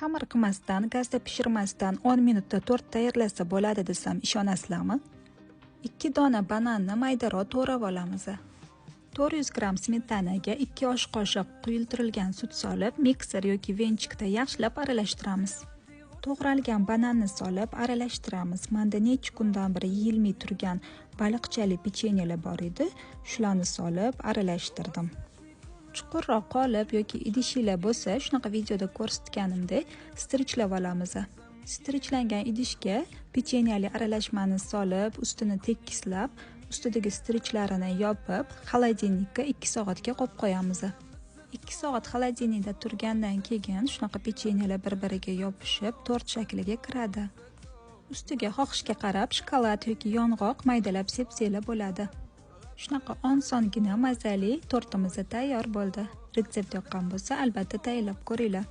Xamir qilmasdan, gazda pishirmasdan 10 minutda tort tayyorlasa bo'ladi desam, ishonasizlarmi? 2 dona bananni maydaroq to'g'rab olamiz. 400 gramm smetanaga 2 osh qoshiq quyultirilgan sut solib, mikser yoki venchikda yaxshilab aralashtiramiz. To'g'ralgan bananni solib aralashtiramiz. Menda necha kundan beri yeyilmay turgan baliqchali pechenyelar bor edi, shularni solib aralashtirdim. Chuqurroq qolib yoki idishinglar bo'lsa, shunaqa videoda ko'rsatganimdek strichlab olamiz. Strichlangan idishga pechenyali aralashmani solib, ustini tekislab, ustidagi strichlarini yopib, xolodilnikka 2 soatga qo'yib qo'yamiz. 2 soat xolodilnikda turgandan keyin shunaqa pechenyelar bir-biriga yopishib, tort shakliga kiradi. Ustiga xohishga qarab shokolad yoki yong'oq maydalab sepsanglar bo'ladi. Shunaqa osongina mazali tortimiz tayyor bo'ldi. Retsept yoqqan bo'lsa, albatta tayyorlab ko'ringlar.